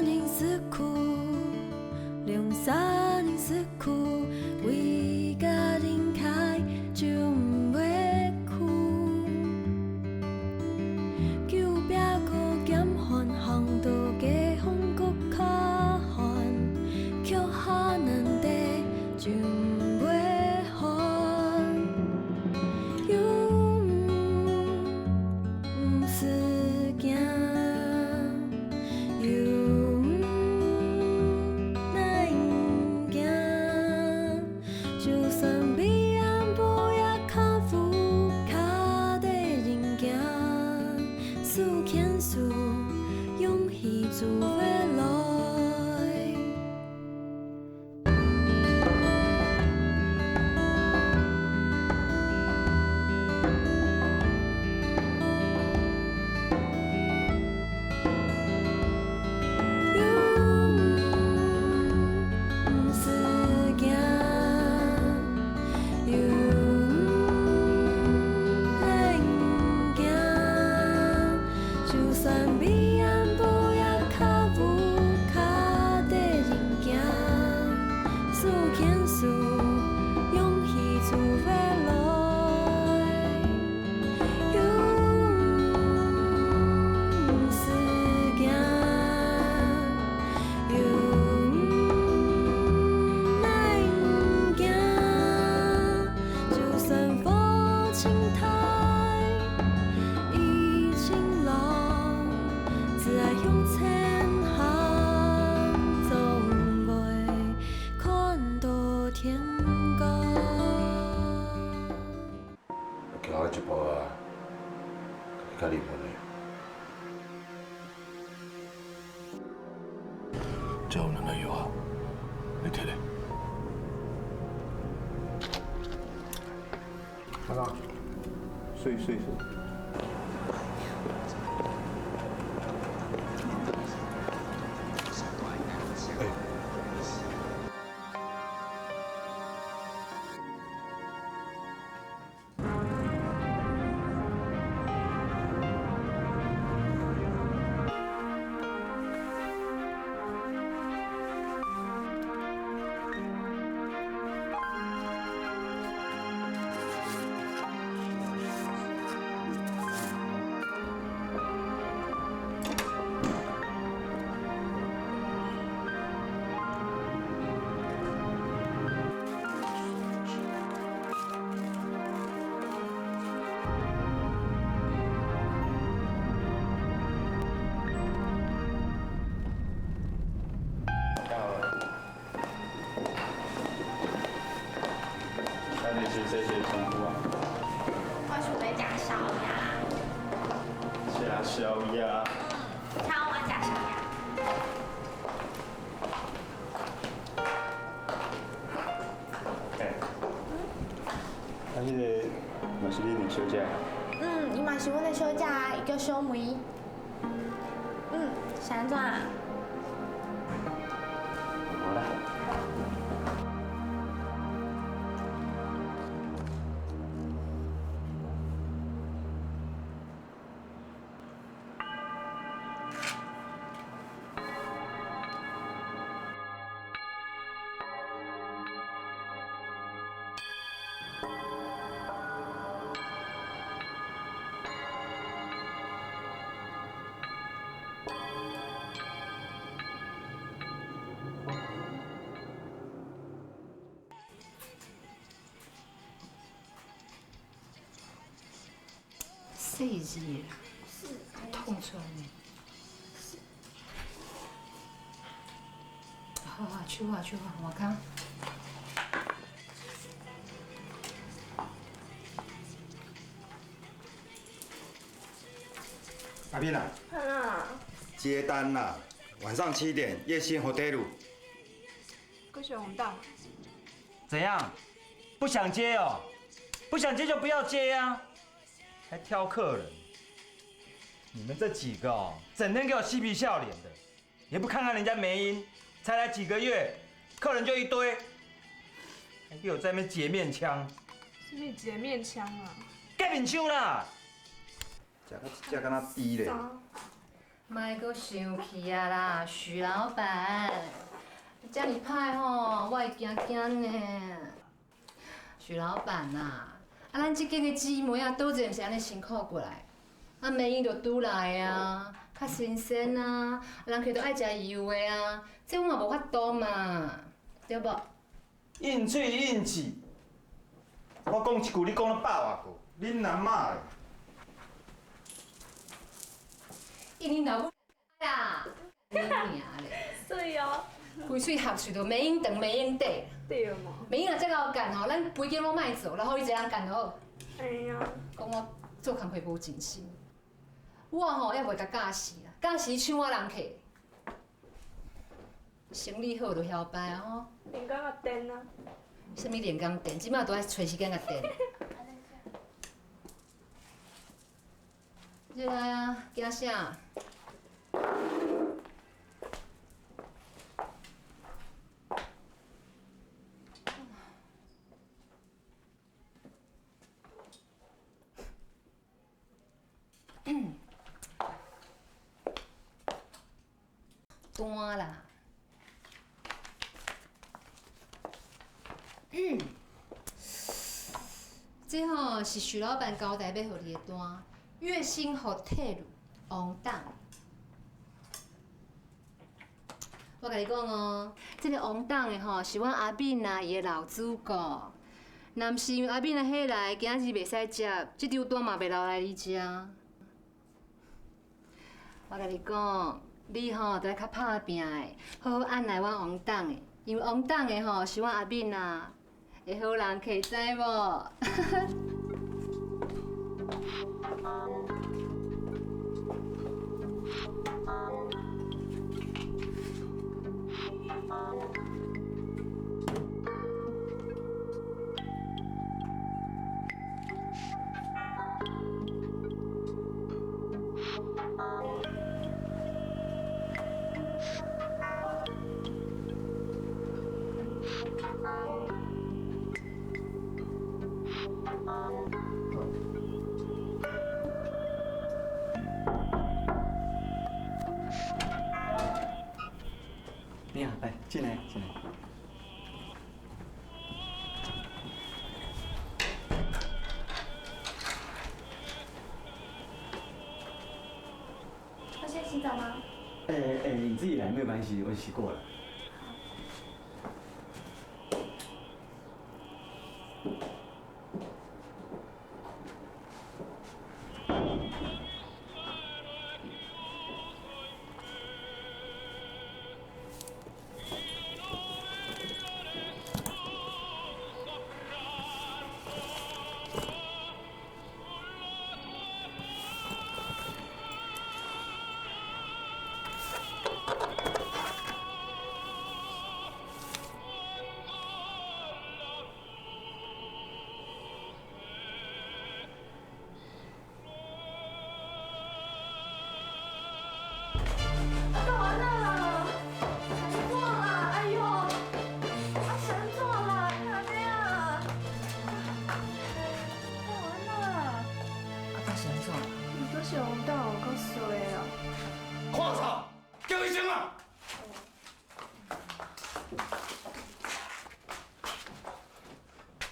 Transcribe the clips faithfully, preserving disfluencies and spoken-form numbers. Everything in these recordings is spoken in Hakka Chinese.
人食苦，兩儕人食苦，為家庭開就毋會苦。狗拚過兼寒，行到街風骨較寒，腳下難得就毋會寒。有毋使驚， 有毋難驚，就算彼暗晡夜較烏，較得人驚，手牽手，勇氣就會來。 有毋使驚，有毋免驚，就算彼暗晡夜較烏，較得人驚，手牽手，勇氣就會來。 有毋使驚，有毋難驚，就算風盡大，雨盡大，只愛向前行，總會看到天光。 行一步啊，家己較靈魂的。遮有兩个藥啊，你摕咧。阿公，媠媠媠。欸。 到了。到底是這些重複啊？我想欲食宵夜。食宵夜。嗯，請問食宵夜。 欸，啊，彼个嘛是恁个小姐啊？嗯，伊嘛是阮个小姐啊，伊叫小梅。嗯，是按怎啊？好啦。 細膩啦，痛出來呢。好好，手好，手好，換工。阿斌啊，啊，接單啦，晚上七點，葉星hotel。 閣想毋到。怎樣？不想接哦？不想接就不要接啊，還挑客人。你們這幾個哦，整天給我嬉皮笑臉的，也不看看人家梅英，才來幾個月，客人就一堆，還給我在那邊結面腔。什麼結面腔啊？結面腔啦！食到一隻敢若豬咧。啥？莫閣生氣啊啦，徐老闆，你遮爾歹吼，我會驚驚呢。徐老闆啊，啊，咱這間个姊妹啊，多年毋是按呢辛苦過來，啊，明明就拄來啊，較新鮮啊，人客都愛食油的啊，這我嘛無法度嘛，對無？ 應喙應舌。我講一句，你講了百外句，恁阿媽咧。一年老母啦，你娘咧！水哦。規喙合喙都免用長免用短。對嘛。免用啊，這个有幹吼，咱規間攏莫做，然後一个人幹就好。哎呀。講我做工課無盡心，我吼也袂甲教示啦，教示搶我人客。 生理好就囂俳啊吼。連鞭共電啊。啥物連鞭電？這馬都愛揣時間共電。這个啊，驚啥？ 單啦。這吼是徐老闆交代欲予你的單，月薪hotel王董。我共你講哦，這个王董的吼是阮阿敏啊，伊的老主顧。若毋是因為阿敏啊，彼來今仔日袂使接，這張單嘛袂留來你遮。 我共你講，你吼，著愛較拍拚的，好好按捺阮王董的，因為王董的吼，是阮阿敏啊，的好人客，知無？ 你好，來，進來，進來。要先洗澡嗎？哎，哎，你自己來，沒有關係，我洗過了。 啊，幹嘛啦？想做啦，哎喲，啊，想做啦，你還這樣啊？幹嘛啦？啊，到底想做？你都想到我夠衰哦。看啥？叫一聲啊！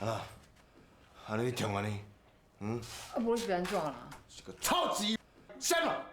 啊，按呢你痛啊你？ 嗯？啊，無你是欲按怎啦？是个臭雞，閃了！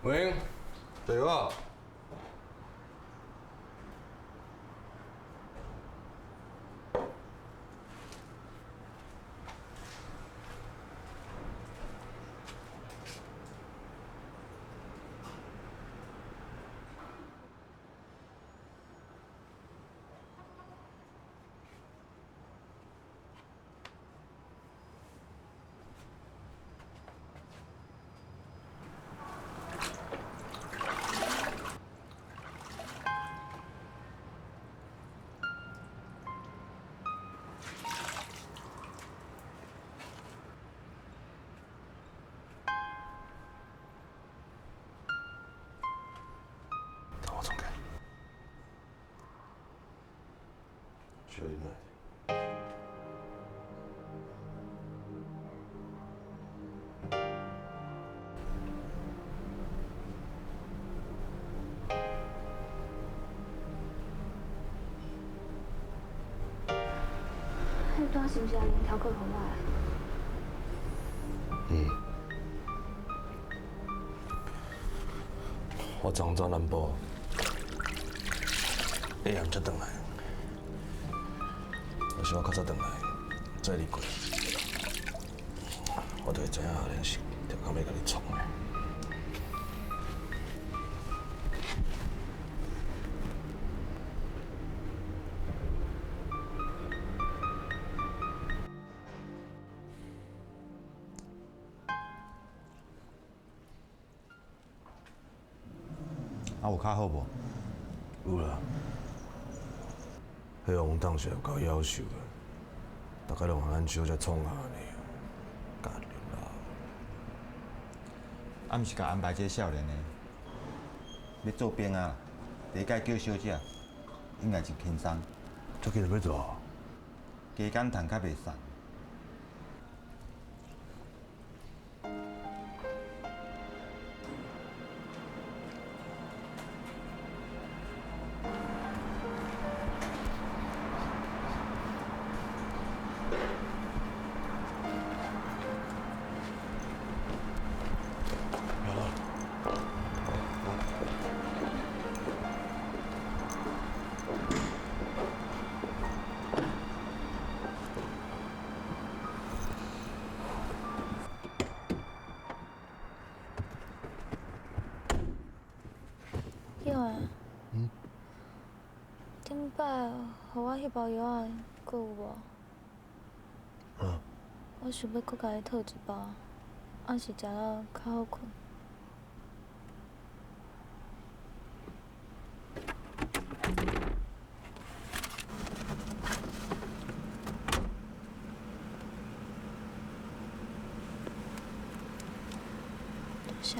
喂，對啊。小心啊！你到底是毋是愛用調過紅啊？嗯。 我昨昏轉南部，下暗才轉來。若是我較早轉來，載你過，我就會知影阿蓮是條工欲共你創的。 啊，有較好無？有啦。彼王董事有夠夭壽的，逐家攏共咱小姐創下呢，家己啦。啊，毋是共安排這少年的，欲做兵啊，第一屆叫小姐，應該真輕鬆。遮緊就欲做？加減趁較袂散。 有啊。嗯？頂擺予我彼包藥仔，閣有無？啊？我想欲閣共你討一包，暗時食了較好睏。 多謝。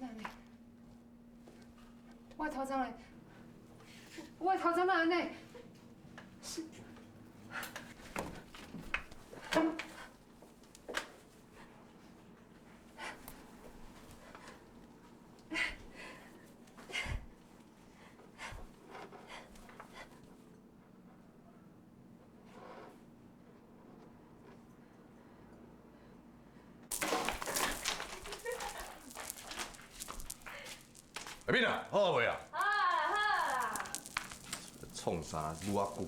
哪呢？我的頭鬃咧？我的頭鬃哪呢？是。 阿敏啊，好未啊？好啦，好啦。創啥？愈啊久。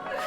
阿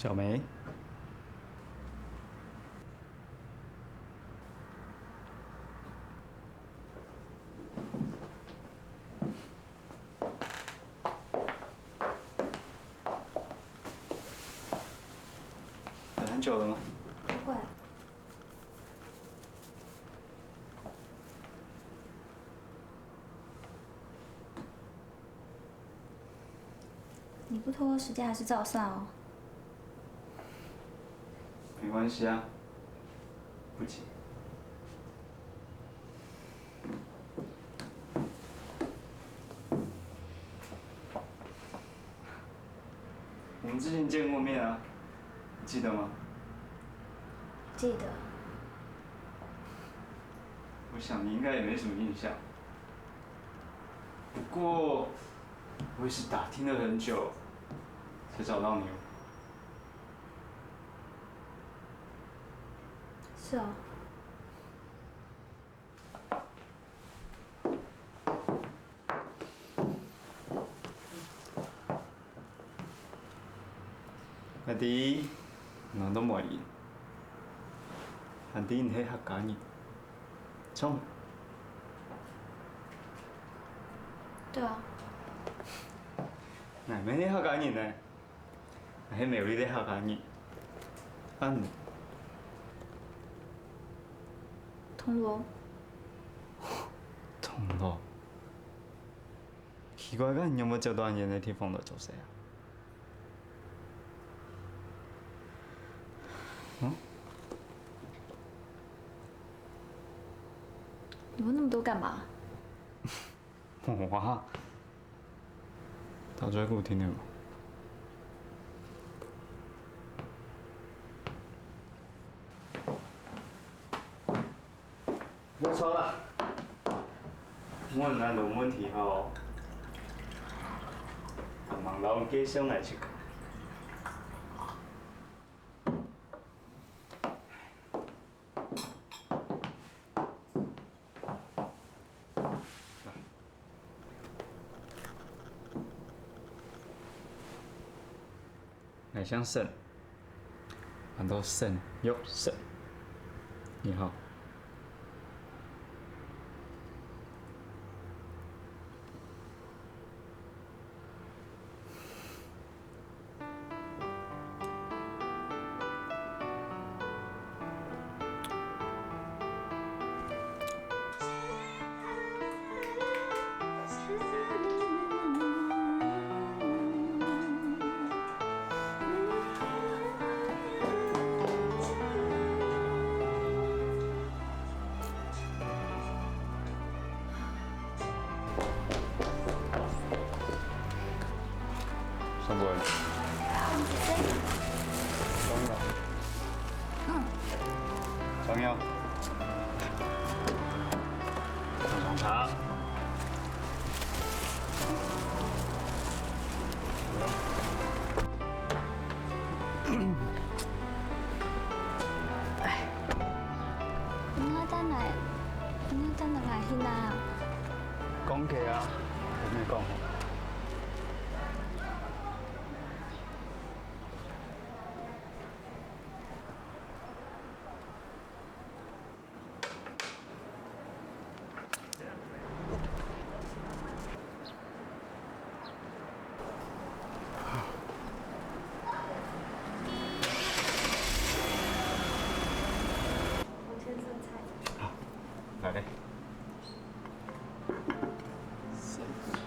小梅。 等很久了吗？不会啊。你不拖，时间还是照算哦。没关系啊，不急。 我们之前见过面啊，你记得吗？记得。我想你应该也没什么印象。不过，我也是打听了很久，才找到你哦。是哦。 阿弟，你都無應，還知你係客家人，衝！對啊。𠊎乜係客家人呢，𠊎係苗栗个客家人。啊你？銅鑼。銅鑼？ 奇怪，該你仰會走到恁遠个地方來做事啊？嗯？你問那麼多幹嘛？我啊，打嘴鼓聽的嘛。 無錯啦。問恁多問題吼，慢慢摎你介紹𠊎識个。來。 𠊎姓沈，安到沈玉沈。你好。 上班。嗯。张耀。上上茶。 你等下來，你等下來去哪？講價啊，同你講。 好，來。謝謝。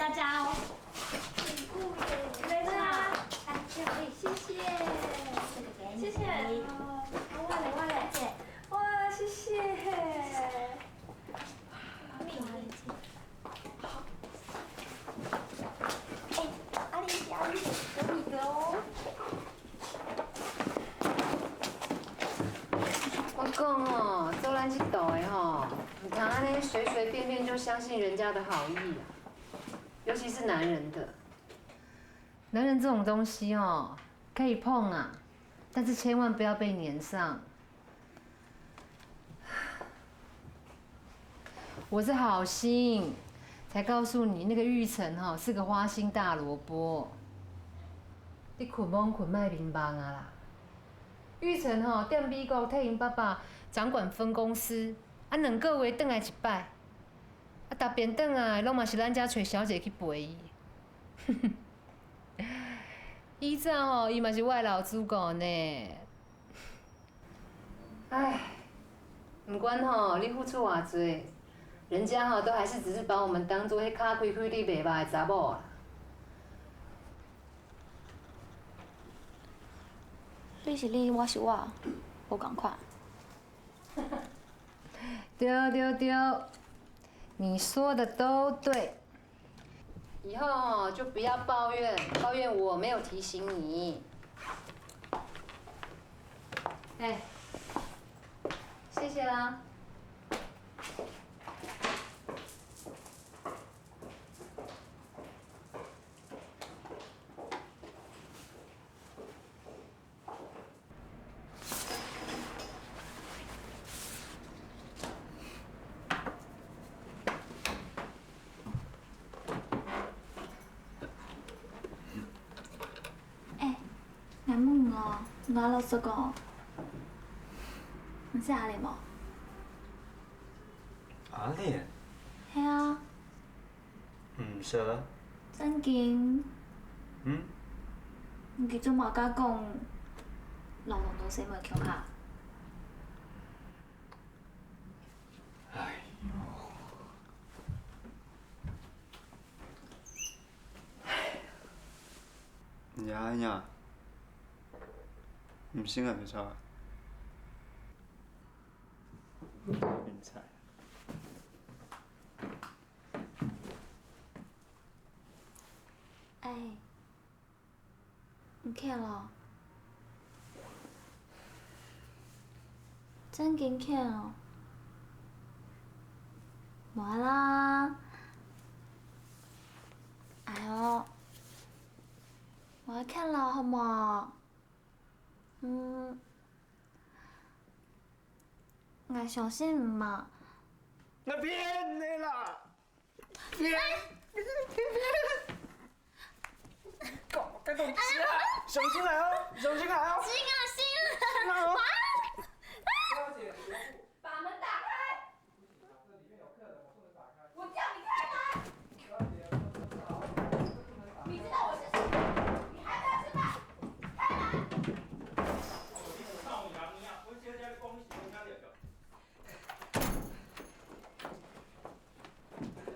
大家哦。辛苦耶。没事啊。哎，谢谢。这个给你。谢谢。哦，我嘞，我嘞。哇，谢谢。哎，阿丽姐，阿丽姐，有你的哦。我讲哦，做咱这代的吼，毋通安尼随随便便就相信人家的好意啊，尤其是男人的。男人这种东西哦，可以碰啊，但是千万不要被黏上。 我是好心，才告诉你那个玉成哈是个花心大萝卜。你睏罔睏莫眠夢啊啦！玉成吼，踮美國替𪜶爸爸掌管分公司，啊，兩個月轉來一擺，啊，逐遍轉來攏嘛是咱遮找小姐去陪伊。以前吼，伊嘛是我的老主顧呢。 唉，毋管吼，你付出偌濟，人家吼都還是只是把我們當作彼較開開你袂歹的查某啊。你是你，我是我，無仝款。對對對，你說的都對。 以後哦，就不要抱怨，抱怨我沒有提醒你。哎，謝謝啦。 哎，𠊎問你哦，你老實講，你識阿蓮無？阿蓮？係啊。 毋識啊。正經？嗯？你做麼个講，老公都係無共下？哎喲。呀呀，毋信啊，就錯啊。明彩。 哎，你渴了？正經渴哦？無啦。哎喲，無渴了好無？嗯，𠊎相信你嘛。𠊎騙你啦！ 別，別，別！講，該講，相信𠊎哦，相信𠊎哦。信啊，信啊！信啊哦。把門打開！我叫你開門！你知道我是誰？你還不要吃飯？開門！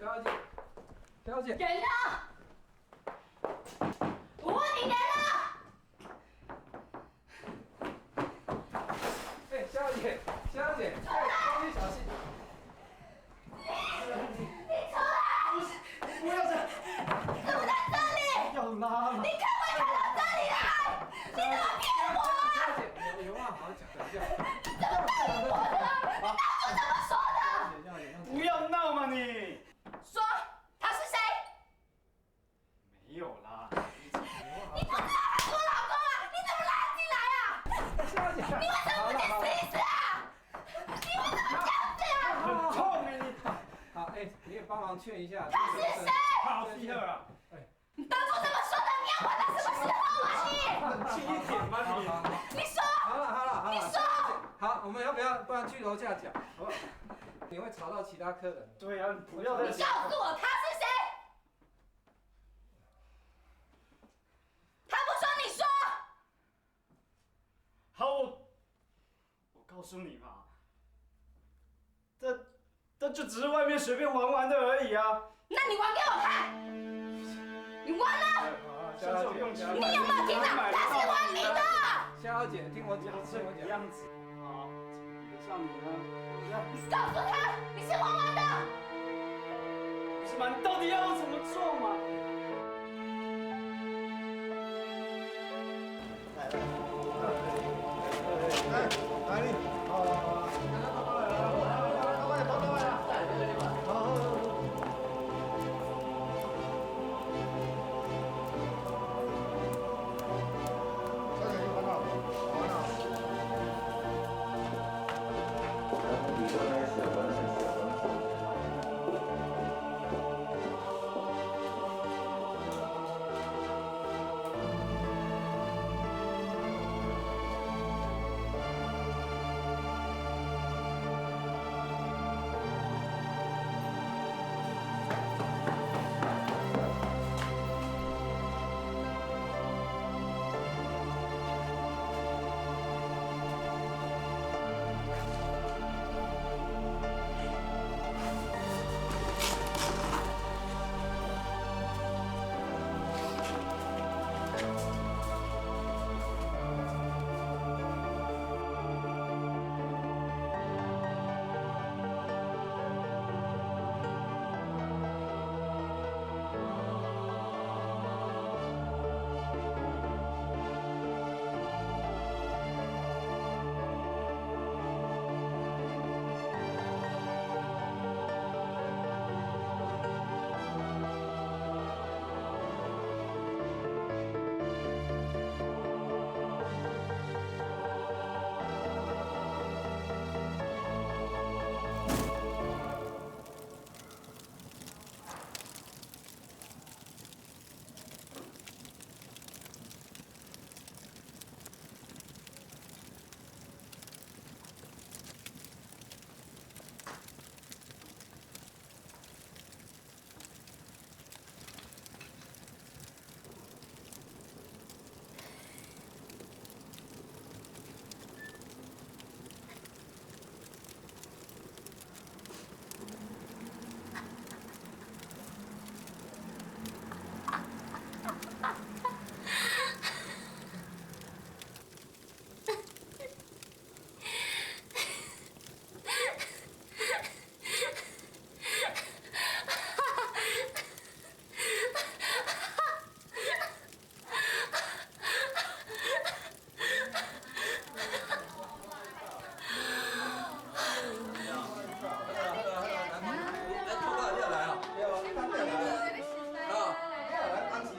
小姐，小姐。人呢？我問你人呢？哎，小姐，小姐，哎，小姐，小心。你，你出來！不是，不要这样。怎么在这里？不要拉了。你可不可以看到这里来？你怎么骗我啊？小姐，有，有话好好讲，等一下。你怎么答应我的啊？你当初怎么说的？小姐，小姐，小姐。不要闹嘛你！说，他是谁？没有啦，小姐，有话好好讲。你不知道他是我老公啊？你怎么拉他进来啊？小姐，你为什么不去试一试啊？你为什么这样子啊？很痛哎，你。好，哎，你也帮忙劝一下。他是谁？好，希特啊。哎， 你当初这么说的，你要管他什么时候啊你？冷静一点嘛你。你说，好了，好了，好了，你说。小姐，好，我们要不要，不然去楼下讲，好不好？你会吵到其他客人。对啊，你不要再。你告诉我他是谁？他不说你说。好，我，我告诉你嘛，这，这就只是外面随便玩玩的而已啊。那你玩给我看。完了！小姐，用心。你有没有听到？他是昏迷的。夏小姐，听我讲，听我讲。样子啊，比得上你呢？怎么样？你告诉他，你是玩完的。不是嘛？你到底要我怎么做嘛？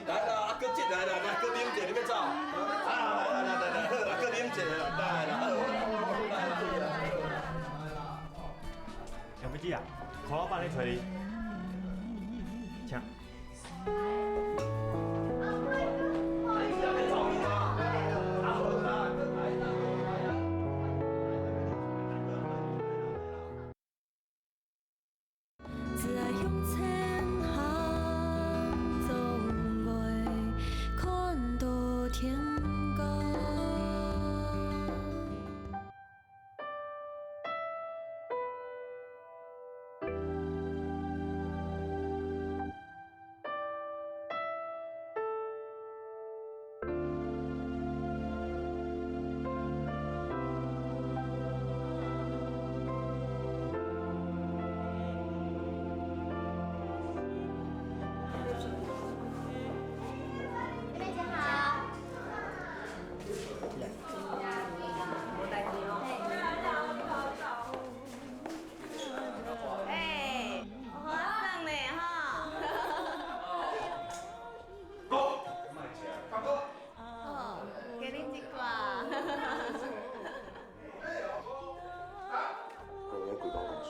來啦，啊，閣一來啦，來，閣啉一下，你欲走？啊，來來來來來，好啦，閣啉一下啦，來啦，好啦。小飛機啊，看我幫你找你。請。 只愛向前行，總會看到天光。 哎，有好耍呢吼。哦，今仔日一寡。各位，規工講笑，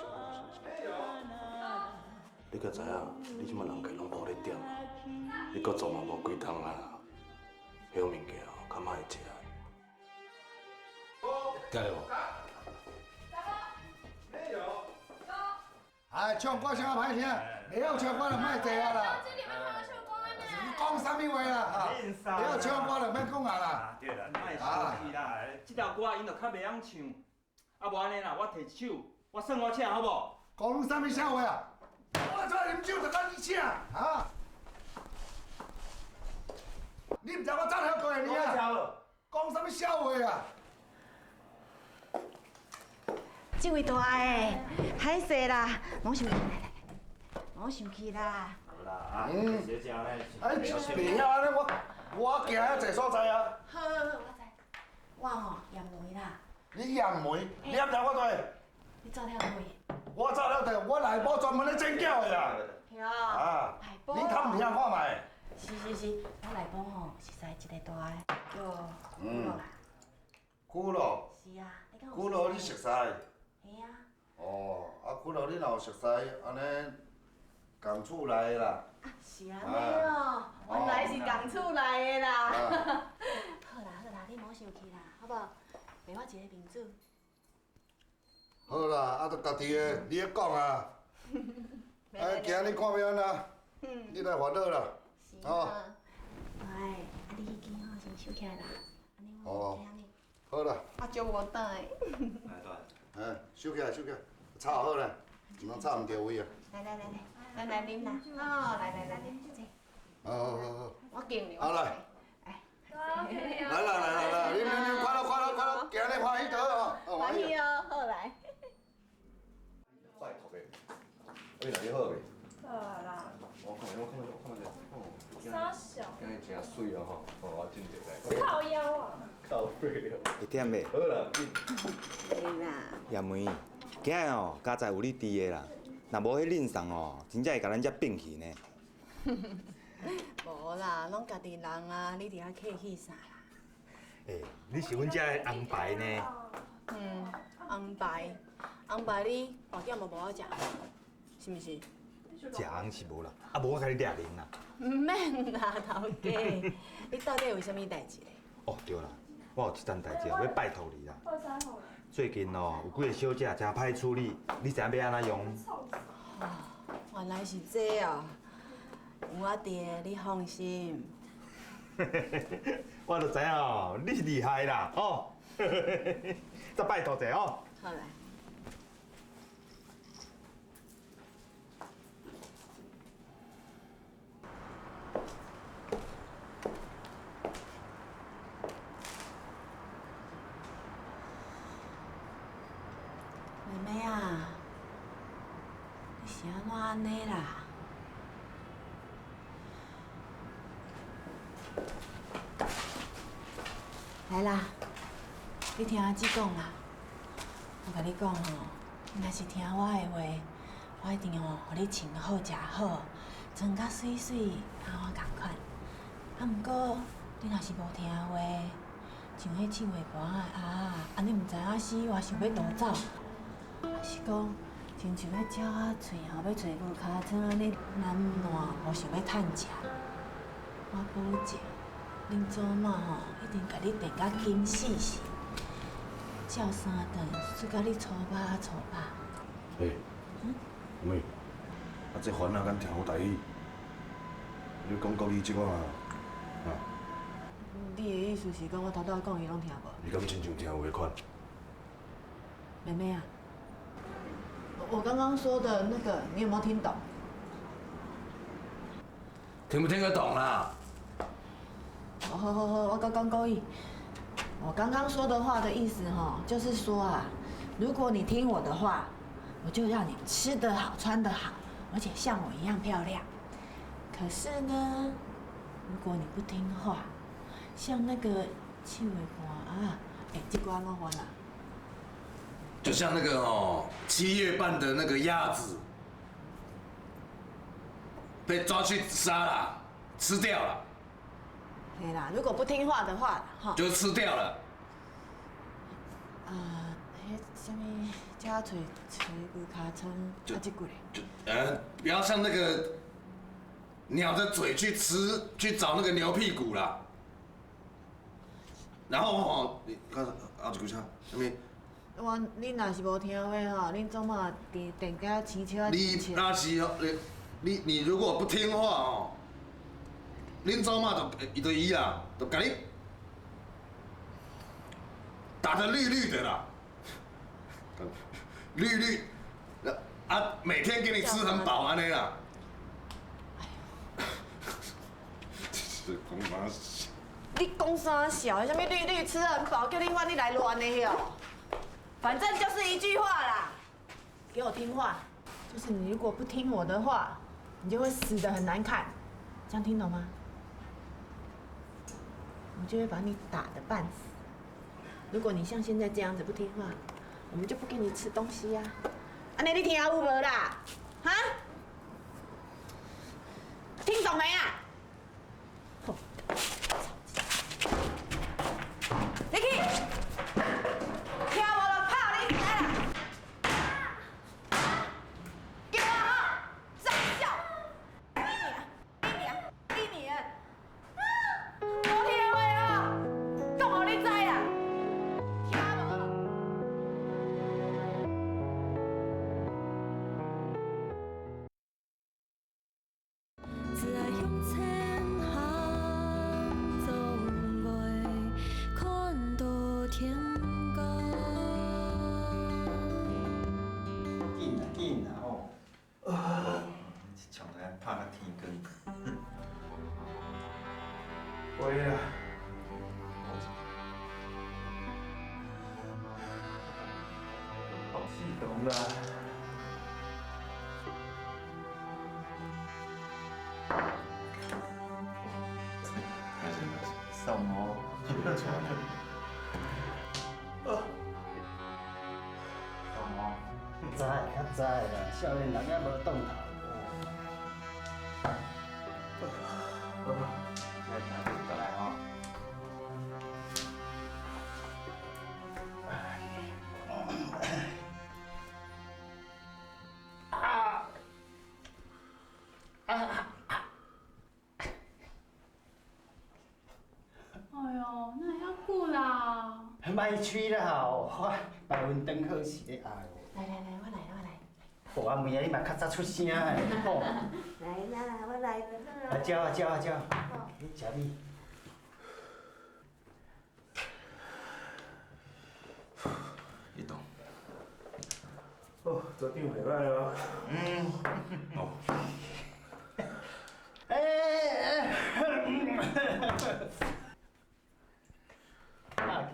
你敢知影？你這馬人客攏無咧點啊，你閣做嘛無幾冬啊啦，彼物件哦，較莫食。 知無？哎，唱歌聲歹聽，袂曉唱歌就莫坐啊啦。講啥物話啦？哈，袂曉唱歌就免講啊啦。啊，對啦，莫生氣啦，這條歌𪜶就較袂曉唱。啊，無按呢啦，我提一首，我算我請，好無？講啥物笑話啊？我做啉酒就甲你請啊？你毋知我紮了大个呢啊？講啥物笑話啊？這位大的，歹勢啦，莫生氣，莫生氣啦。好啦，啊，嗯。小姐呢？哎，袂曉按呢，我，我行遐濟所在啊。好，好，好，我知。我吼，驗妹啦。你驗妹？你驗了我對？你紮了大？我紮了大，我內埔專門咧剪筊的啦。 對啊，啊，內埔哦。你探聽看覓。是是是，我內埔吼，熟似一个大的，叫古樂啦。嗯。古樂？是啊，你敢有熟似？古樂你熟似？嘿啊。哦，啊，古樂你若有熟似，按呢，仝厝內的啦。啊，是按呢哦，啊。原來是仝厝內的啦。啊。好啦好啦，你莫生氣啦，好無？賣我一个面子。 好啦，啊，都家己的，你咧講啊。袂，哎，袂，今仔日看欲按怎？嗯。你來煩惱啦。是啊。哦。哎，啊，你彼支吼，先收起來啦。按呢我哦。驚你。好啦。啊，借我等下。來，來。哎，收起來，收起來，插好咧，毋通插毋著位啊。來來來來，來來啉啦。哦，來來來來，這。 好，好，好，好。我敬你，好，來。我敬你。哎。來啦，來啦，來，啉，啉，啉，快樂，快樂，快樂，今日歡喜就好哦，哦，歡喜。歡喜哦，好來。拜託欸，哎，哪裡好欸？好啦。我看，我看，我看一下，哦，啥小？今日真媠哦，吼，哦，我真濟來。靠腰啊。靠背哦。一點咧。好啦，嗯。對啦。阿妹，今日哦，佳哉有你佇咧啦，若無彼恁爽哦，真正會共咱遮摒去呢。 無啦，攏家己人啊，你佇遐客氣啥啦？欸，你是阮遮的紅牌呢。嗯，紅牌，紅牌你半點都無愛食，是毋是？食紅是無啦，啊無我共你掠龍啦。毋免啦，頭家，你到底有啥物代誌咧？ 哦，對啦，我有一件代誌欲拜託你啦。最近哦，有幾个小姐真歹處理，你知影欲按怎用？哦，原來是這哦。有我佇咧，你放心。我就知影哦，你是厲害啦，吼。再拜託一下哦。好來。 妹妹啊，你是按怎按呢啦？來啦，你聽阿姊講啦。我共你講吼，你若是聽我的話， 我一定哦，予你穿好食好，妝甲媠媠，佮我仝款。啊，毋過你若是無聽話，像彼七月寒的鴨仔，按呢毋知影死，我想欲逃走。抑是講，親像彼鳥仔喙吼，欲揣牛尻川按呢懶惰，無想欲趁食。我保證，恁祖媽吼，一定共你電甲緊死死，照三頓，媠甲你粗巴粗巴。 欸，嗯？妹，啊，這番仔敢聽有台語？你講國語這款啊？啊？你的意思是講我頭拄仔講伊攏聽無？你敢親像聽有的款？妹妹啊，我剛剛說的那個，你有沒有聽懂？ 聽不聽得懂啦？好好好，我剛剛故意，我剛剛說的話的意思哈，就是說啊，如果你聽我的話，我就讓你吃得好、穿得好，而且像我一樣漂亮。可是呢，如果你不聽話，像那個刺蝟啊，哎，這个怎麼翻啊？就像那個哦，七月半的那個鴨子， 被抓去殺了，吃掉了。嘿啦，如果不聽話的話啦，哈。就吃掉了。啊，彼啥物，鳥仔喙，喙牛尻川，就啊，這句咧。就，呃，不要像那個鳥的嘴去吃，去找那個牛屁股啦。 然後吼，你看啊，一句啥？啥物？我，你若是無聽話吼，恁祖媽電，電甲青笑啊，你青笑。若是吼，你，你，你如果不聽話吼，恁祖媽就，伊就伊啊，就共你打得綠綠的啦。 綠綠，啊，每天給你吃很飽按呢啦。哎喲。這是公媽小。你講啥小？什麼綠綠吃很飽，叫你飯你來亂的喲？反正就是一句話啦，給我聽話。就是你如果不聽我的話，你就會死得很難看，這樣聽懂嗎？我就會把你打得半死。如果你像現在這樣子不聽話，我們就不給你吃東西啊。按呢你聽有無啦？哈？聽懂沒啊？ 你去，聽無就拍你，來啦！叫啊吼，再笑！你啊，你啊，你啊！無聽話吼，講予你知啦！聽無？ 只愛向前行，總會看到天光。緊啊，緊啊，吼！啊，一場來拍到天光。喂啊！好激動啦！ 送哦，送哦。知，較知啦，少年人也無動頭。來，來，來吼。 哎喲，哪會遐久啦？莫催啦吼，我八分鐘好勢咧啊。來來來，我來，我來。好啊，妹仔，你嘛較早出聲咧，吼。來啦，我來了啦。啊，食啊，食啊，食啊。好。你食你。 一動。哦，昨天袂歹哦。嗯。哦。哎，哎。啊，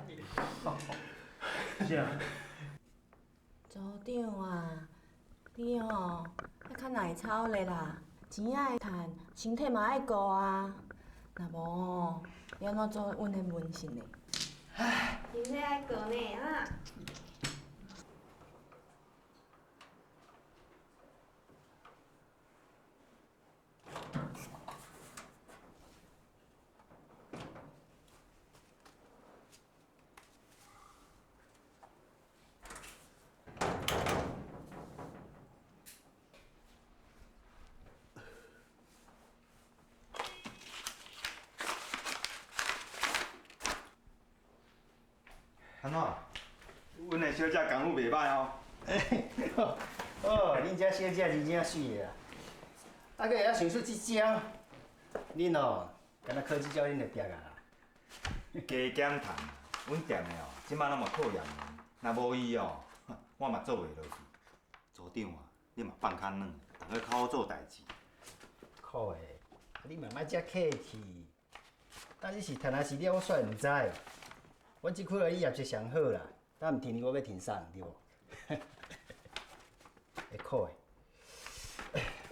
是啊。 組長啊，你哦，愛較耐操咧啦，錢愛趁，身體嘛愛顧啊。若無哦，你按怎做阮的門神呢？唉，身體愛顧呢，哈。 按怎？阮的小姐功夫袂歹哦。哦，恁遮小姐真正媠的啊。啊，閣會曉想出這招，恁哦，敢若靠這招恁就拚啊啦。加減趁，阮店的哦，這擺攏嘛靠洋人，若無伊哦，我嘛做袂落去。組長啊，你嘛放較軟，逐家較好做代誌。靠欸，啊你嘛莫遮客氣。 到底是趁抑是了，我煞毋知。阮這區的業績上好啦，但毋停我欲停送，對無？會苦的。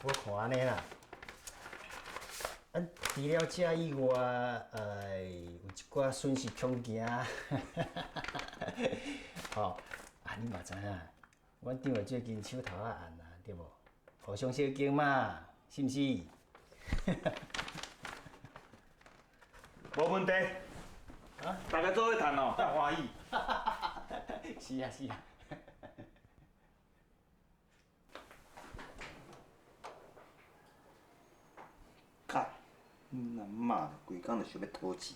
我看按呢啦，咱除了遮以外，呃，有一寡損失恐驚。吼，啊，你嘛知影， 阮長的最近手頭較絚啊，對無？互相小敬嘛，是毋是？無問題。啊？大家做伙趁哦，才歡喜。是啊，是啊。 幹，恁阿媽規工就想欲討錢。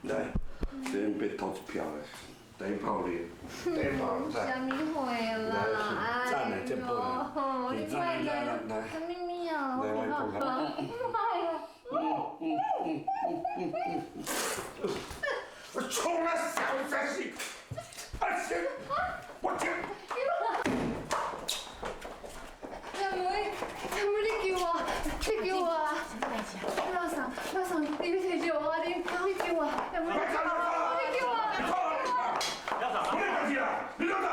來，這邊別偷一票咧，第一炮咧，第一炮，來。啥物貨啦？來，讚的，這波的。哎喲，你快點，來，來，來。啥物物啊？來，來，講，來。哎呀。 我衝啊，小三死！啊，行，我讲。阿妹，阿妹，你救我，你救我啊！老三，老三，你救我，你，你救我，阿妹，你救我，你救我！我来打你啊！你干嘛？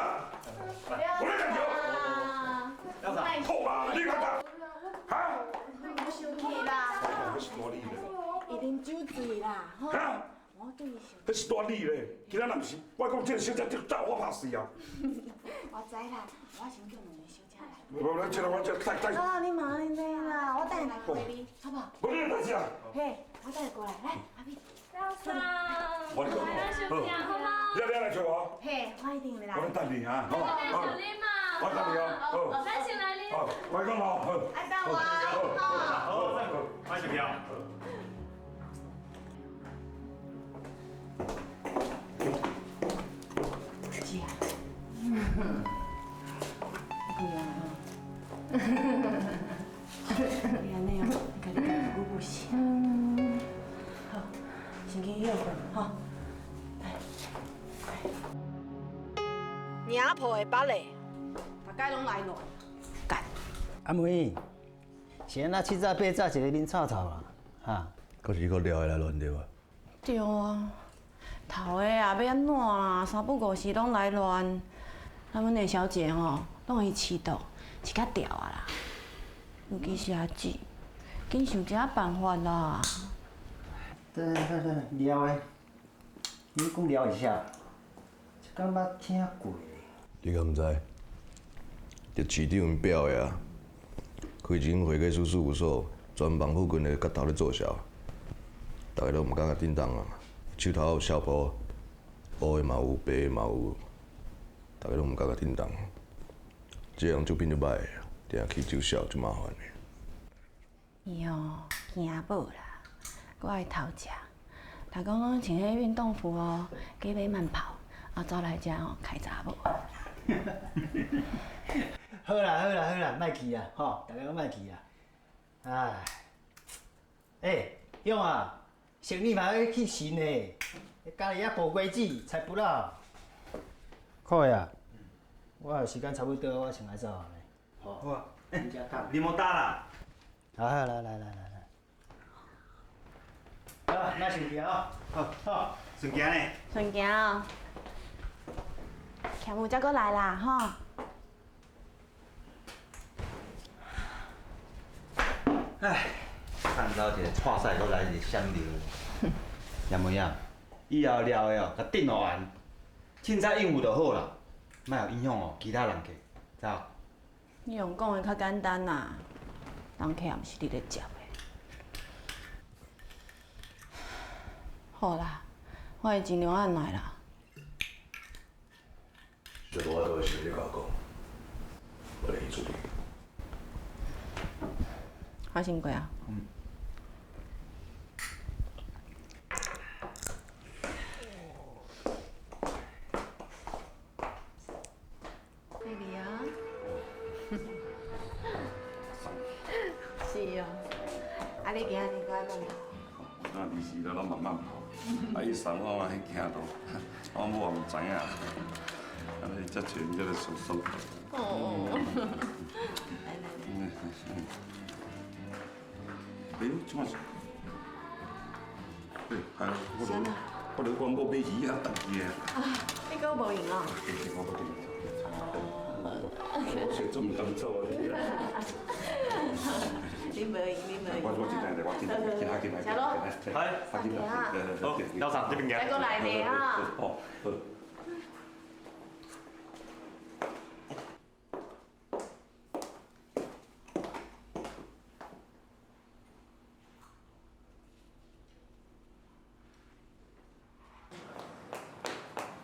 我来打你啊！好啊，你干嘛？啊？我生气啦。我是大力的。一定酒醉啦，吼。啊？ 我对伊想，彼是大力咧，其他人毋是。我讲这个小姐，这个我拍死啊！我知啦，我先叫两个小姐来。我来，这个我这，带，带。啊，你莫安尼啦，我等下来陪你，好不好？无你个代志啊！嘿，我等下过来，来，阿咪。老师，我来讲，好。小姐，好吗？你要不要来找我？嘿，我一定来。我来等你啊，好，好。我等你啊，好。我先来哩。好，我讲好，好。爱等我啊，好。好，好，好。 姐，你不要了啊。你安尼哦，你家己照顧好勢。好，先去休睏，吼。來，來。你阿婆的芭蕾，大家攏來亂。幹。阿妹， 是安怎七早八早一个面臭臭啦，哈？可是你个尞的來亂對無？對啊，頭家啊，欲安怎啦？三不五時攏來亂。咱阮的小姐吼，攏會去試著，是較牢啊啦。尤其是阿姊，緊想一下辦法啦。等等等等，尞的。 你講了一下，這敢捌聽過咧？你敢毋知？這市長𪜶表的啊，開一間會計師事務所，專幫附近的角頭咧做銷。大家攏毋敢共振動啊，手頭有小鋪，烏的嘛有，白的嘛有，大家攏毋敢共振動。這人酒品就歹，定定起酒痟，就麻煩咧。 喲，驚無啦，我的頭家，逐工攏穿彼運動服哦，去買慢跑，啊，走來遮哦，開查某。好啦，好啦，好啦，莫去啊，吼，大家攏莫去啊。唉，欸，勇啊，生理嘛愛去尋呢，家己也無規矩，才不啦。可以啊，我時間差不多，我先來走啊。 好，好啊。你先等。你莫等啦。好，好，來，來，來，來，來。好，那先行哦。好，好，先行呢。先行哦。客戶才過來啦，吼。唉，趁早一个，錯勢閣來一个閃流。楊文陽，以後尞的哦，共振落來，凊彩應付就好啦，莫予影響哦其他人客，知無？ 你用講的較簡單啦，人客也毋是你咧接的。好啦，我會盡量按捺啦。這無法度的事你共我講，我來去處理。我先過啊。嗯。 Baby啊。是哦。啊，你今仔日過來慢跑？啊，你是啦，咱慢慢跑。啊，伊送我嘛，彼行路，我母也毋知影。啊，你遮全這个爽爽。哦。來，來，來。嗯，嗯，嗯。 哎喲，這馬是，哎，還有，我都，啥啦？我都講我買魚啊，等你啊。啊，你閣無閒哦？哎，我無閒。我是做毋敢做啊。你無閒，你無閒。我，我緊來，我緊來，緊來，緊來，緊來，緊來。來。我緊來，好，來，來，來，來。校長，這邊來。再過來呢，哈。哦，好。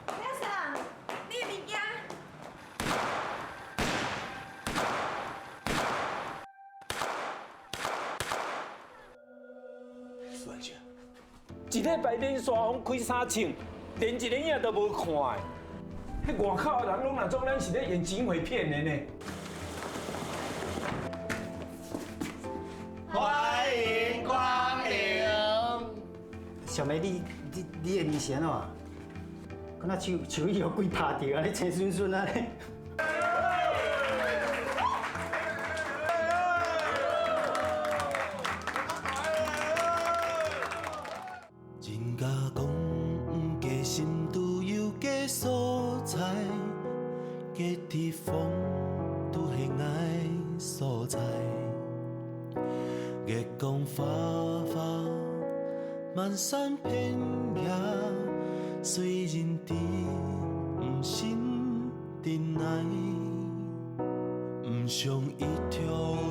先生，你的物件。算一下。一禮拜連續放開三場，連一个影都無看的。迄外口的人攏若講咱是咧演警匪片的呢。歡迎光臨。小梅，你你你的面線哦，敢若手手有幾拍著啊？你青酸酸啊！ 人家講，嗯，个心都有个所在，个地方都係𠊎所在。月光花花，滿山遍野，雖然知毋信， 定來。毋想一條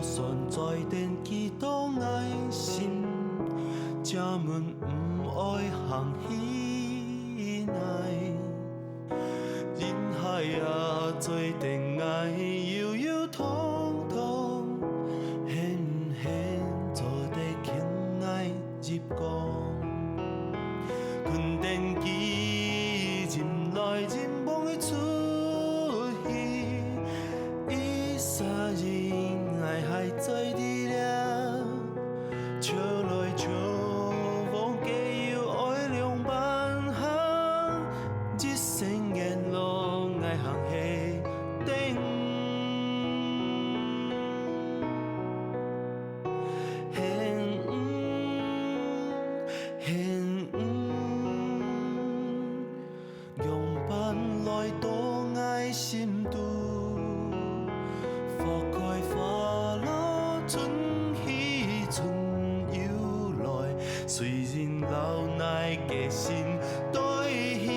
船載等幾多愛心，正問毋愛行去哪。人海啊，載等𠊎悠悠通通，現現做得牽𠊎 入江。困等佢，人來人往个出去，一儕人𠊎還在這，笑來笑往，皆有愛兩半行，一生沿路𠊎行係等。 很遠，很遠，仰般來到𠊎心肚？花開花落，春去春又來，誰人留𠊎个心對佢？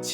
親